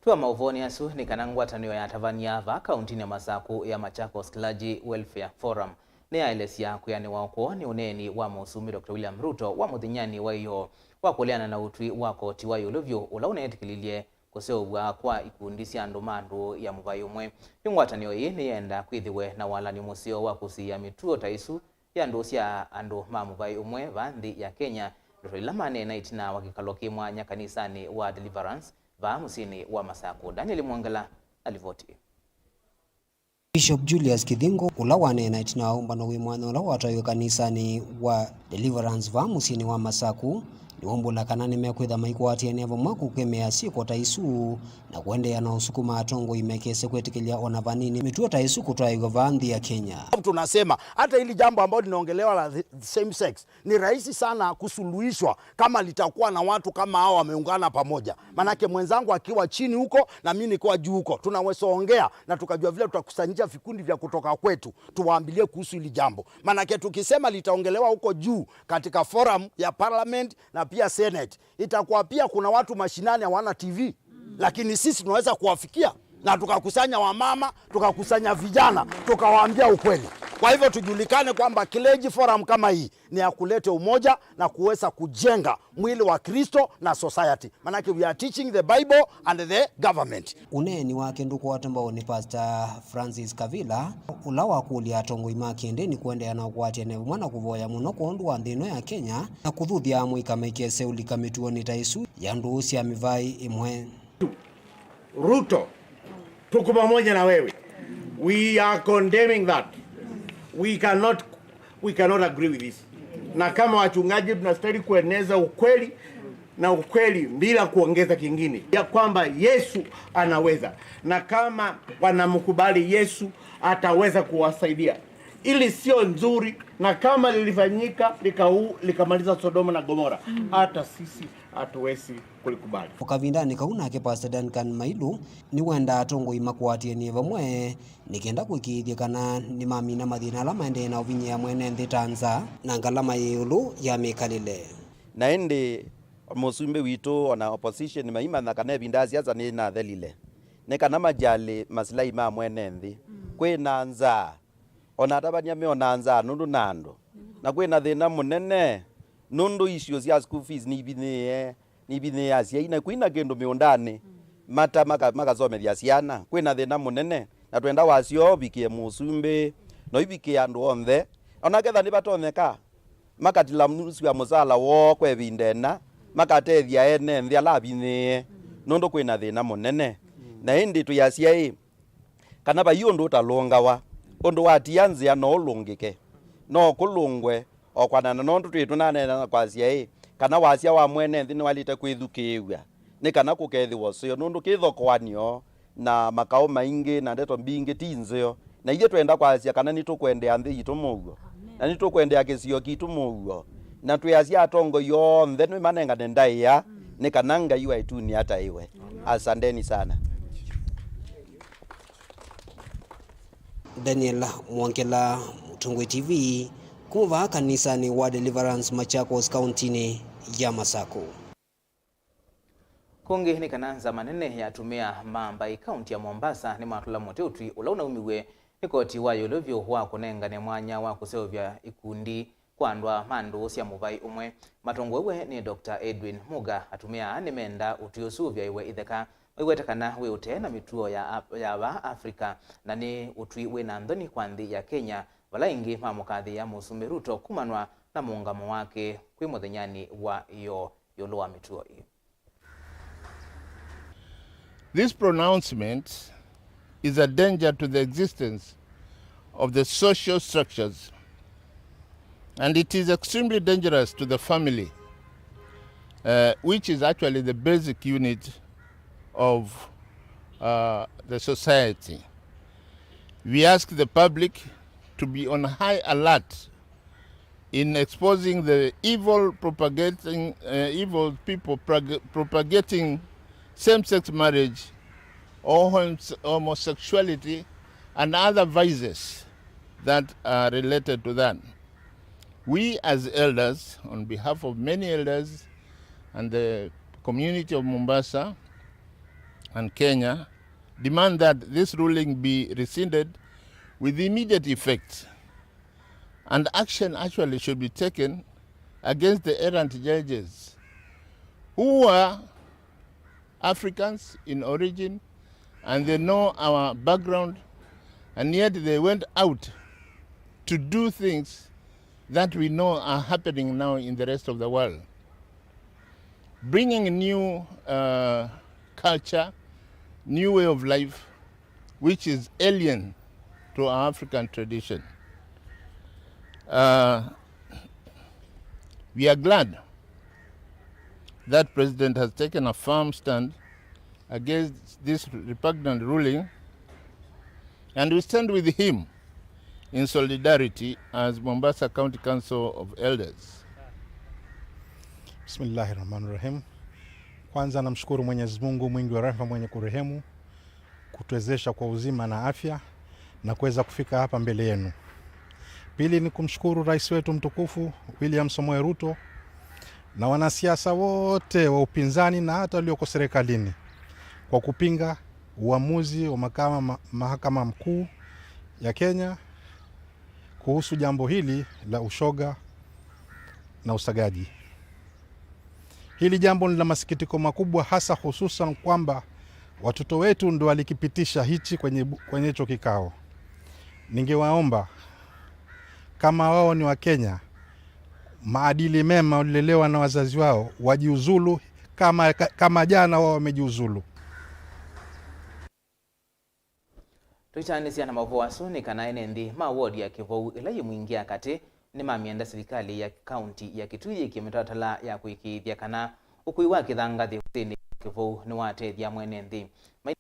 Twa maũvoonĩ asu nĩ kana ngwatanĩo ya atavany'a vaa kaũntĩnĩ ya Masaku ya Machakos Clergy Welfare Forum nĩyaelesya kwĩanĩwa kwoo nĩ ũneeni wa Mũsumbĩ Doctor William Ruto wa mũthenyanĩ wa ĩyoo wa kũleana na ũtwi wa koti wa ĩũlũ vyũ ũla ũneetĩkĩlilye kũseũvw'a kwa ikundi sya andũ ma ndũũ ya mũvaĩ ũmwe. Yu ngwatanĩo ĩĩ nĩyenda kwĩthĩwe na walany'o mũseo wa kũsiĩĩa mĩtuo ta ĩsu ya ndũũ sya andũ ma mũvaĩ ũmwe vaa nthĩ ya Kenya. Ndeto ila maneena ĩtina wa kĩkalo kĩ mwanya kanisanĩ wa Deliverance vaa mũsyĩnĩ wa Masaku. Daniel Mwongela na livoti. Bishop Julius Kithingo, ũla waneena ĩtina wa ũmbano wĩ mwanya ũla watwaiwe kanisanĩ wa Deliverance vaa mũsyĩnĩ wa Masaku, Nĩwaumbũla kana nĩmekwĩtha maikwatĩanĩa vamwe kũkemea syĩko ta isu na kũendeea na ũsukuma atongoi mekese kwĩtĩkĩlya o na vanini mĩtuo ta ĩsu kũtwaĩw'a vaa nthĩ ya Kenya. Tunasema hata hili jambo ambalo linaongelewa la the same sex ni rahisi sana kusuluhishwa kama litakuwa na watu kama hao wameungana pamoja. Manake mwenzangu akiwa chini huko na mimi nikiwa juu huko, tunaweza ongea na tukajua vile tutakusanyisha vikundi vya kutoka kwetu tuwaambilie kuhusu hili jambo. Manake tukisema litaongelewa huko juu katika forum ya parliament na pia senate, itakuwa pia kuna watu mashinani hawana T V, lakini sisi tunaweza kuwafikia na tukakusanya wamama, tukakusanya vijana, tukawaambia ukweli. Kwa hivyo tujulikane kwamba Clergy Forum kama hii ni ya kuleta umoja na kuweza kujenga mwili wa Kristo na society. Manake we are teaching the Bible and the government. Ũneeni wake ndũkwatwa mbau nĩ Pastor Francis Kavila, ũla wakũlya atongoi ma kĩndĩni kũendeea na ũkwatĩane vamwe na kũvoya mũno kwondũ wa nthĩ ĩno ya Kenya na kũthuthya amũika maikese ũlika mĩtuonĩ ta ĩsu ya ndũũ sya mĩvaĩ ĩmwe. Ruto, tuko pamoja na wewe. We are condemning that. We cannot, we cannot agree with this. Na kama wachungaji tunastahili kueneza ukweli na ukweli bila kuongeza kingine, ya kwamba Yesu anaweza, na kama wanamkubali Yesu ataweza kuwasaidia. Ili sio nzuri, na kama lilifanyika likau-, likamaliza Sodoma na Gomora, hata sisi hatuwezi kulikubali. O kavindanĩ kau nake Pastor Duncan Mailu nĩwendaa atongoi makwatĩanĩe vamwe nĩ kenda kũĩkĩĩthya kana nĩmamina mathĩna ala maendee na ũvinyĩa mwene nthĩ ta nza na ngalama yĩ ĩũlũ ya mĩkalĩle. Na ĩndĩ mũsumbĩ witũ ona opposition maimanya kana ĩvinda ya siasa nĩnathelile, nĩ kana majali masilai ma mwene nthĩ. Kwĩ na nzaa, ona atavany'a meonaa nzaa nũndũ na andũ, na kwĩ na thĩna mũnene nũndũ issue sya school fees nĩivinyĩĩe, nĩivinyĩĩe asyai, na kwĩ na kĩndũ mĩũndanĩ mata maka-, makasomethya syana. Kwĩ na thĩna mũnene, na twenda wasya ũvikĩe mũsumbĩ, na ũivikĩe andũ onthe, ona ketha nĩvatonyeka, makatilamũsw'a mũsala woo kwa ĩvinda ĩna, makatethya ene nthĩ ala avinyĩĩe, nũndũ kwĩ na thĩna mũnene. Na ĩndĩ twĩasya ĩ, kana vai ũndũ ũtalũngawa, ũndũ watia nzĩa no ũlũngĩke, no kũlũngwe, o kwanana nũndũ twĩ tũnaneena na kwasya ĩ, kana wasya wa mwene nthĩ nĩwaĩlĩte kwĩthukĩĩw'a, nĩ kana kũkethĩwa ũseo, nũndũ kĩthokoanĩo na makaũ maingĩ na ndeto mbingĩ ti nzeo. Na ithyĩ twenda kwasya kana nĩtũkwendea nthĩ yitũ mũuo, na nĩtũkwendea kĩsio kitũ mũuo, na twĩasya atongoi onthe nĩmanengane ndaĩa, nĩ kana Ngai wa ĩtunĩ ataĩwe. Asanteni sana. Daniel Mwongela, Mũtongoi T V, kuma vaa kanisanĩ wa Deliverance, Machakos, kauntinĩ ya Masaku. Kũngĩ nĩ kana nzama nene ya atumĩa ma mbaĩ kaunti ya Mombasa nĩmatũla mũtĩ ũtwi ũla ũnaumiw'e nĩ koti wa ĩũlũ vyũ wa kũnengane mwanya wa kũseũvya ikundi kwa andũ aa ma ndũũ sya mũvaĩ ũmwe. Matongoew'e nĩ Doctor Edwin Muga, atumĩa aa nĩmendaa ũtwi ũsu ũvyaĩwe itheka, maiweta kana wĩ ũtee na mĩtuo ya, ya vaa Africa, na nĩ ũtwi wĩ na nthoni kwa nthĩ ya Kenya, vala aingĩ mamũkathĩĩa Mũsumbĩ Ruto kumanwa na mũũngamo wake kwĩ mũthenyanĩ wa ĩoo ĩũlũ wa mĩtuo ĩĩ. This pronouncement is a danger to the existence of the social structures, and it is extremely dangerous to the family, uh, which is actually the basic unit of, uh, the society. We ask the public to be on high alert in exposing the evil propagating, uh, evil people prog-, propagating same-sex marriage or homs-, homosexuality and other vices that are related to that. We as elders, on behalf of many elders and the community of Mombasa and Kenya, demand that this ruling be rescinded with immediate effect. And action actually should be taken against the errant judges who are Africans in origin, and they know our background, and yet they went out to do things that we know are happening now in the rest of the world. Bringing a new, uh, culture, new way of life, which is alien to our African tradition. Uh, we are glad That president has taken a firm stand against this repugnant ruling, and we stand with him in solidarity as Mombasa County Council of Elders. Bismillahir Rahmanir Rahim. Kwanza namshukuru Mwenyezi Mungu mwingi wa rehema, mwenye kurehemu, kutuwezesha kwa uzima na afya na kuweza kufika hapa mbele yenu. Pili ni kumshukuru rais wetu mtukufu William Samoei Ruto na wanasiasa wote wa upinzani na hata walioko serikalini kwa kupinga uamuzi wa mahakama, mahakama mkuu ya Kenya kuhusu jambo hili la ushoga na usagaji. Hili jambo ni la masikitiko makubwa, hasa hususan kwamba watoto wetu ndo walikipitisha hichi kwenye bu-, kwenye hicho kikao. Ningewaomba, kama wao ni Wakenya, maadili mema walilelewa na wazazi wao, wajiuzulu kama, ka-, kama jana wao wamejiuzulu. Tũikyaanĩsya na maũvoo asu nĩ kana ene nthĩ ma ward ya Kĩvou, ĩla yĩ Mwingi ya katĩ, nĩmamyenda silikalĩ ya kaunti ya Kitui yĩkĩe mĩtalatala ya kũĩkĩĩthya kana ũkui wa kĩthangathĩ ũsĩnĩ wa Kĩvou nĩwatethya mwene nthĩ. Mai-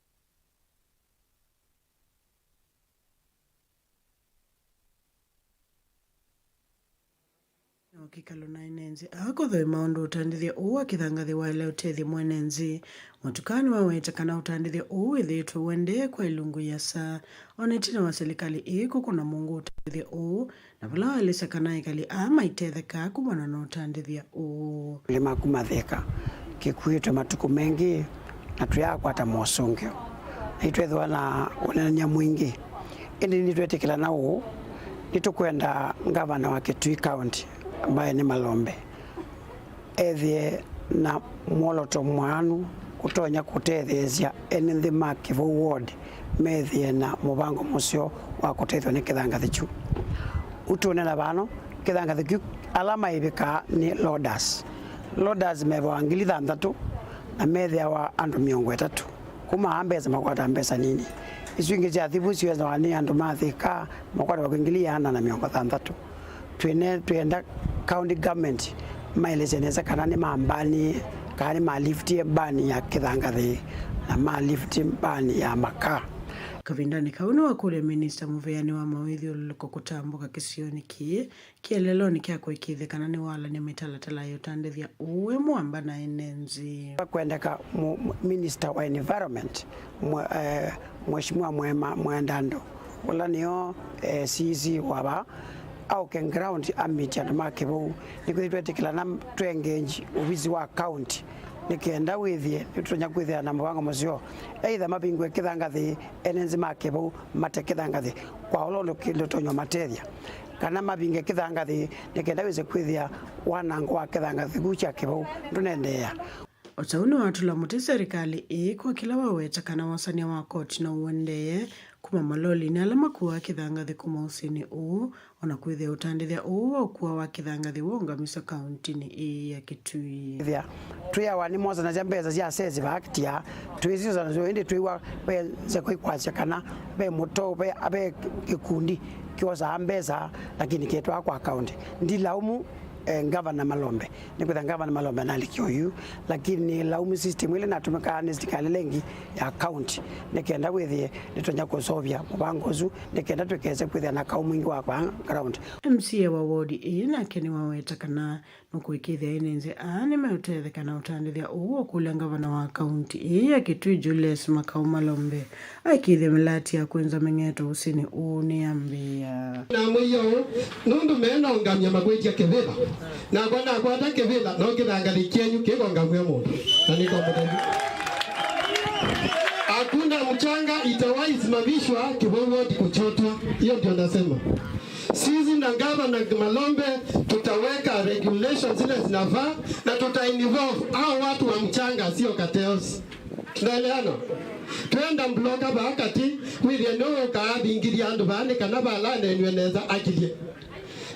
Na ũkĩkalo na ene nthĩ aa kũthũima ũndũ ũtandĩthya ũũ wa kĩthangathĩ waĩle ũtethye mwene nthĩ. Mũtuka nĩwaweta kana ũtandĩthya ũũ wĩthĩĩtwe ũendee kwa ilungu iasa, o na ĩtina wa silikalĩ ĩĩ kũkũna mũngũ ũtandĩthya ũũ, na vala waelesya kana ekali aa maitetheka kumana na ũtandĩthya ũũ. Nĩ makumathĩka kĩkuĩtwe matukũ mengĩ, na tũyaakwata mosũngĩo, na itwethĩwa na ũneenany'a mwingĩ. Ĩndĩ nĩtwetĩkĩlana ũũ, nĩtũkwenda ngavana wa Kitui County, ambaye nĩ Malombe, ethĩe na mwoloto mwaanu kũtonya kũtetheesya ene nthĩ ma Kĩvou Ward methĩe na mũvango mũseo wa kũtethw'a nĩ kĩthangathĩ kyu. Ũtũnena vano, kĩthangathĩ kyu ala maĩvĩkaa nĩ loaders. Loaders mevawa ngili thanthatũ na methĩawa andũ mĩongo ĩtatũ. Kuma aa mbesa makwataa mbesa nini. Isu ingĩ sya thivu syĩthĩawa nĩ andũ ma Thika, makwatawa kwĩ ngili ĩana na mĩongo thanthatũ. Twĩne-, twĩenda county government maelesye nesa kana nĩmambanĩe, kana nĩmaliftie ban ya kĩthangathĩ, na malifti ban ya makaa. Kavindanĩ kau nĩwakũlya minista mũvĩanĩ wa mawĩthyũlũlũko kũtambũka kĩsionĩ kĩĩ kĩeleelonĩ kya kũĩkĩĩthya kana nĩwalany'a mĩtalatala ya ũtandĩthya ũũ wĩ mũamba na ene nthĩ. Kwendeka mu-, mu-, Minister wa Environment, mwe-, eh, Mheshimiwa Mwema Mwendando, ũla nĩyo, eh, C E C wa vaa, aũke ground amĩtye andũ ma Kĩvou. Nĩkwĩthĩ twetĩkĩlana tũ engage ovisi wa county nĩ kenda wĩthĩe nĩtũtonya kwĩthĩa na mũvango mũseo, either mavingũe kĩthangathĩ, ene nthĩ ma Kĩvou mate kĩthangathĩ kwa ũla ũndũ kĩtonya ũmatethya, kana mavinge kĩthangathĩ nĩ kenda wĩse kwĩthĩa wanango wa kĩthangathĩ kĩu kya Kĩvou ndũnendeea. O ta ũu nĩwatũla mũtĩ silikalĩ ĩĩ kwa kĩla waweta kana wosania wa koti no ũendee kuma malolinĩ ala makuaa kĩthangathĩ kuma ũsĩnĩ ũũ, o na kwĩthĩa ũtandĩthya ũũ wa ũkua wa kĩthangathĩ waũngamisya kauntinĩ ĩĩ ya Kitui. Ĩthĩa twĩawa nĩmosanasya mbesa sya sesi vaaktia, twĩsyosana syo, ĩndĩ twĩw'a ve nzeko ikwasya kana ve mũtoo, ve, ve kĩkundi kyosaa mbesa, lakini kĩtwaa kwa kaunti. Ndilaumu, eh, Ngavana Malombe, nĩkwĩtha Ngavana Malombe nalikie oyu, lakini nĩlaumu system ĩla natũmĩkaa nĩ silikalĩ ĩla ĩngĩ ya county, nĩ kenda wĩthĩe nĩtonya kũseũvya mũvango ũsu, nĩ kenda tũkese kwĩthĩa na kaũ mwingĩ wa kwa ground. M C A wa ward ĩĩ nake nĩwaweta kana nũkũĩkĩĩthya ene nthĩ aa nĩmeũtetheka na ũtandĩthya ũũ wa kũlya ngavana wa kaunti ĩĩ ya Kitui Julius Makau Malombe aĩkĩĩthye mĩlati ya kwĩnza mĩng'eto ũsĩnĩ ũũ nĩyambĩĩa. Namwĩie ũũ, nũndũ menaũngamya makwĩtya kĩvĩla, nakwa nakwata kĩvĩla, no kĩthangathĩ kyenyu kĩkongamw'e mũndũ, na nĩko mũthelu. Hakuna mchanga itawahi simamishwa Kivou Ward kuchotwa. Hiyo ndio nasema. Sisi na Gavana Malombe tutaweka regulations zile zinafaa na tuta involve hao watu wa mchanga, sio cartels. Tunaelewana? Twenda mbloka vaa kati, wĩthĩe nĩwe ũkaavingĩthya andũ vaa nĩ kana valanenw'e nesa akilye.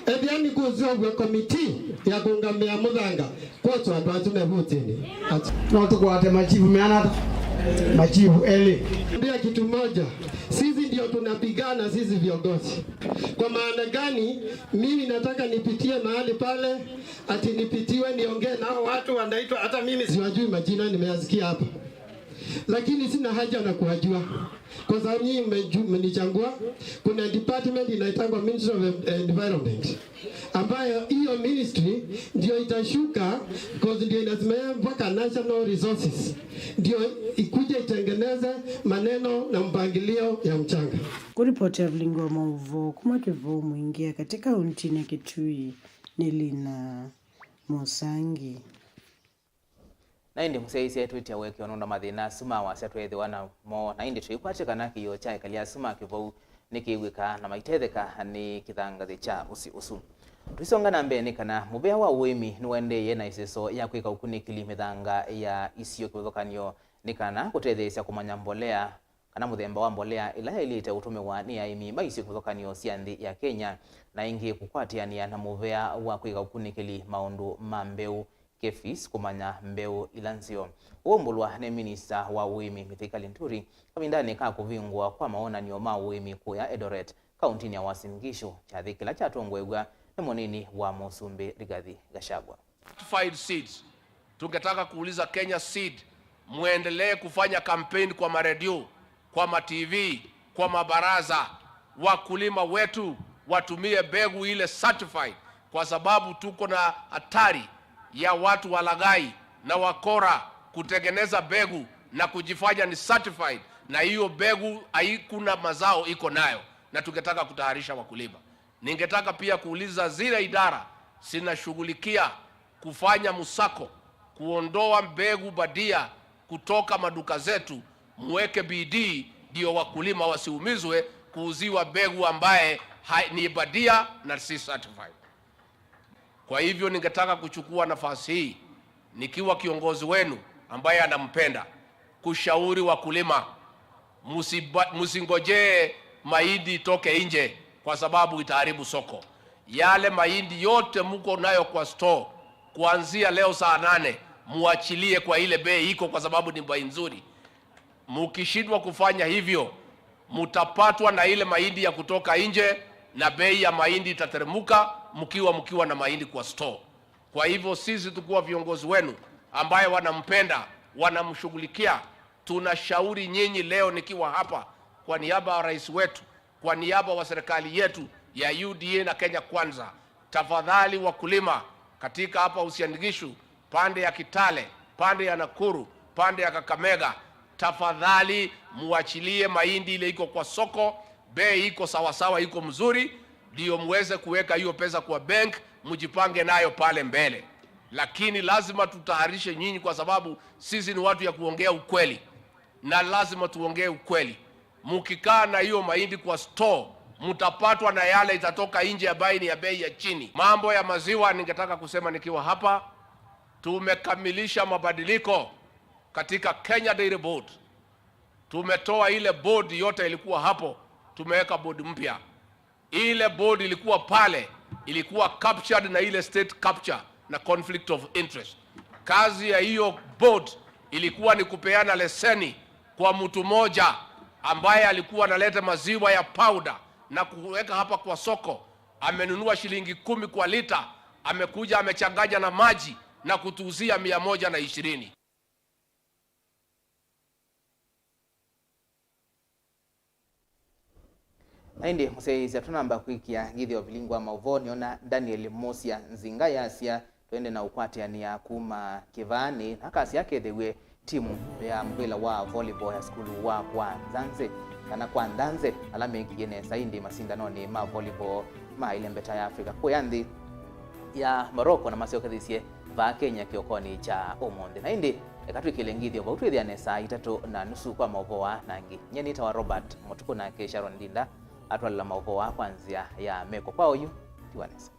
Ethĩani kũseũvw'a komiti ya kũngamĩa mũthanga kwoswa andũ asu me vũtĩnĩ asu. No tũkwate machifu meana ata? Machifu elĩ. Ambia kitu moja, sisi ndio tunapiga Na sisi viongozi. Kwa maana gani mimi nataka nipitie mahali pale, ati nipitiwe niongee nao watu wanaitwa, hata mimi siwajui majina, nimeyasikia hapa. Lakini sina haja na kuwajua. Kwa sababu nyinyi mmeju-, mmenichagua, kuna department inaitangwa Ministry of Environment, ambayo hiyo ministry ndio itashuka, 'cause ndio inasimamia mpaka national resources, ndio ikuje itengeneze maneno na mpangilio ya mchanga. Kũripotĩa vilingi wa maũvoo kuma Kĩvũũ Mwingĩ katika kaunti ya Kitui nĩ Lina Mũsangi. Na ĩndĩ mũsyaĩĩsya twĩtya ũekeo nũndũ wa mathĩna asu ma wasya tweethĩwa namo, na ĩndĩ tũikwatya kana kĩĩo kya ekali asu ma Kĩvũũ nĩkĩw'ĩkaa na maitetheka nĩ kĩthangathĩ kya ũsĩ ũsu. Tũisonga na mbee nĩ kana mũvĩa wa ũĩmi nĩwaendeeie na ĩseso ya kwĩka ũkunĩkĩli mĩthanga ya isio kĩvathũkany'o nĩ kana kũtetheesya kũmanya mbolea kana mũthemba wa mbolea ĩla yaĩlĩte ũtũmĩwa nĩ aĩmi ma isio kĩvathũkany'o sya nthĩ ya Kenya, na ĩngĩ kũkwatĩanĩa na mũvĩa wa kwĩka ũkunĩkĩli maũndũ ma mbeũ KEPHIS kũmanya mbeũ ila nzeo. Ũũmbũlwa nĩ minista wa ũĩmi Mithika Linturi kavindanĩ ka kũvingũa kwa mawonany'o ma ũĩmi kũya Eldoret, kauntinĩ ya Uasin Gishu, kyathĩ kĩla kyatongoew'a nĩ mũnini wa mũsumbĩ Rigathi Gachagua. Certified seeds. Tungetaka kuuliza Kenya Seed, muendelee kufanya campaign kwa maredio, kwa ma T V, kwa mabaraza, wakulima wetu watumie mbegu ile certified, kwa sababu tuko na hatari ya watu walaghai na wakora kutengeneza mbegu na kujifanya ni certified, na hiyo mbegu haikuna mazao iko nayo, na tungetaka kutayarisha wakulima. Ningetaka pia kuuliza zile idara zinashughulikia kufanya msako, kuondoa mbegu badia kutoka maduka zetu, muweke bidii ndio wakulima wasiumizwe kuuziwa mbegu ambaye hai-, ni badia na si certified. Kwa hivyo ningetaka kuchukua nafasi hii nikiwa kiongozi wenu ambaye anampenda kushauri wakulima, musiba-, musingojee mahindi itoke nje kwa sababu itaharibu soko. Yale mahindi yote mko nayo kwa store, kuanzia leo saa nane, muachilie kwa ile bei iko kwa sababu ni bei nzuri. Mukishindwa kufanya hivyo, mutapatwa na ile mahindi ya kutoka nje na bei ya mahindi itateremuka mkiwa, mkiwa na mahindi kwa store. Kwa hivyo sisi tukiwa viongozi wenu ambaye wanampenda, wanamshughulikia, tunashauri nyinyi leo nikiwa hapa kwa niaba ya rais wetu, kwa niaba wa serikali yetu ya U D A na Kenya Kwanza, tafadhali wakulima katika hapa Uasin Gishu, pande ya Kitale, pande ya Nakuru, pande ya Kakamega, tafadhali muachilie mahindi ile iko kwa soko, bei iko sawasawa, iko mzuri, ndio muweze kuweka hiyo pesa kwa bank, mjipange nayo pale mbele. Lakini lazima tutayarishe nyinyi, kwa sababu sisi ni watu ya kuongea ukweli, na lazima tuongee ukweli. Mukikaa na hiyo mahindi kwa store, mutapatwa na yale itatoka nje ambayo ni ya bei ya chini. Mambo ya maziwa, ningetaka kusema nikiwa hapa, tumekamilisha mabadiliko katika Kenya Dairy Board. Tumetoa ile board yote ilikuwa hapo, tumeweka board mpya. Ile board ilikuwa pale, ilikuwa captured na ile state capture na conflict of interest. Kazi ya hiyo board ilikuwa ni kupeana leseni kwa mtu mmoja ambaye alikuwa analeta maziwa ya powder na kuweka hapa kwa soko. Amenunua shilingi kumi kwa lita, amekuja amechanganya na maji na kutuuzia mia moja na ishirini. Na ĩndĩ mũsyaĩĩsya tũnamba kwĩkĩa ngĩthyo vilingi wa maũvoo, nĩona Daniel Mosya Nzinga yasya twende na ũkwatĩanĩa kuma Kĩvaanĩ, na akasya akethĩw'e timu ya mũvĩla wa volleyball ya sukulu wa kwa Nzanze, kana kwa Nthanze, ala mekie nesa ĩndĩ masindanonĩ ma volleyball ma ĩlembeta ya Africa kũya nthĩ ya Morocco, na masyokethisye vaa Kenya kĩokonĩ kya ũmũnthĩ. Na ĩndĩ, eka twĩkĩle ngĩthyo vau twĩthĩane saa itatũ na nusu kwa maũvoo aa na angĩ. Nyie nĩtawa Robert Mũtukũ, nake Sharon Ndinda atwalĩla maũvoo aa kwa nzĩa ya meko. Kwa oyu, tiwa nesa.